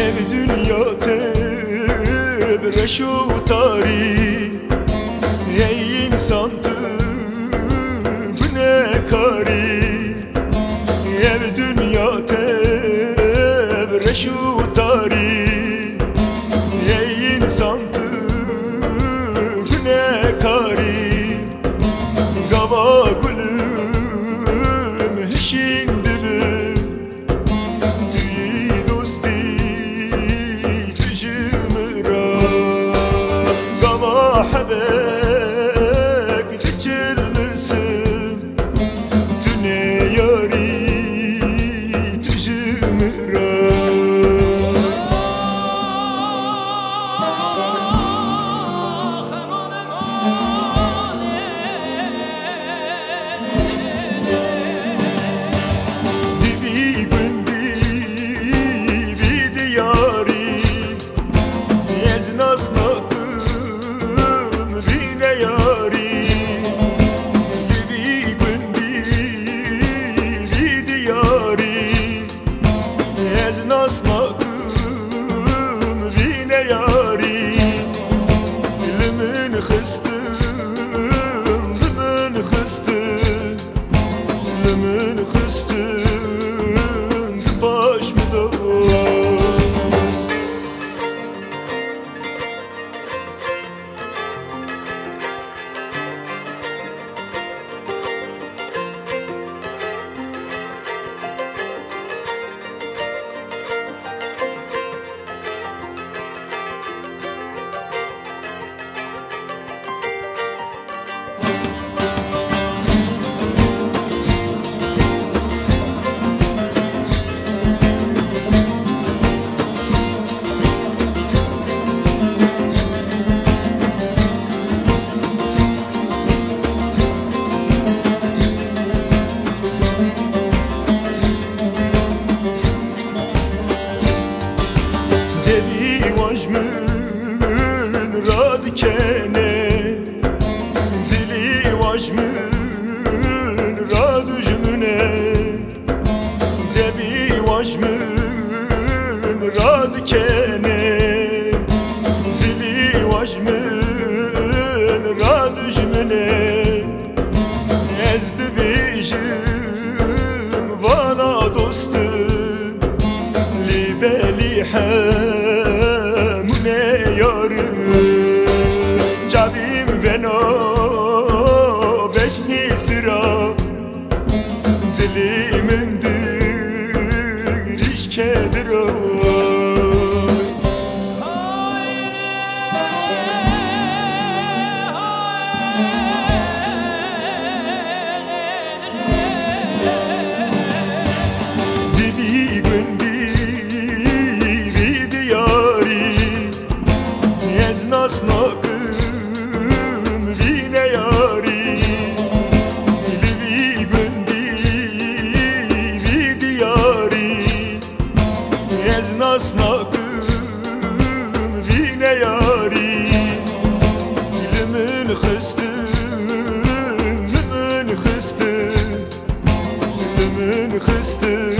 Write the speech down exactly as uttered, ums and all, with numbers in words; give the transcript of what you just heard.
Ev dinya te bi reş û tarî, ey însan tu gunekarî. Ev dinya te bi reş û tarî, ey însan tu gunekarî. Gava gulum hişîn dibim, tu yî dostî tu ji min re. Gava hebek diçilmisim, tu ne yarî tu ji min re. Bi vî gundî, vî diyarî, ez nas nakim vî neyarî. Bi vî gundî, vî diyarî, ez nas nakim vî neyarî. Li min xistin, li min xistin, li min xistin, di paş min de. Devî wan ji min radikene, dilî wan ji min radijmine. Devî wan ji min radikene, dilî wan ji min radijmine. Ez dibêjim vana dostim, lê belî hemû ne yarim. Çavîm vena beşnî sira, dilê min dirîşke diro. Di vî gundî, vî diyarî, ez nas nakim vî neyarî. Li vî gundî, vî diyarî, ez nas nakim vî neyarî. Li min xistin, li min xistin, li min xistin,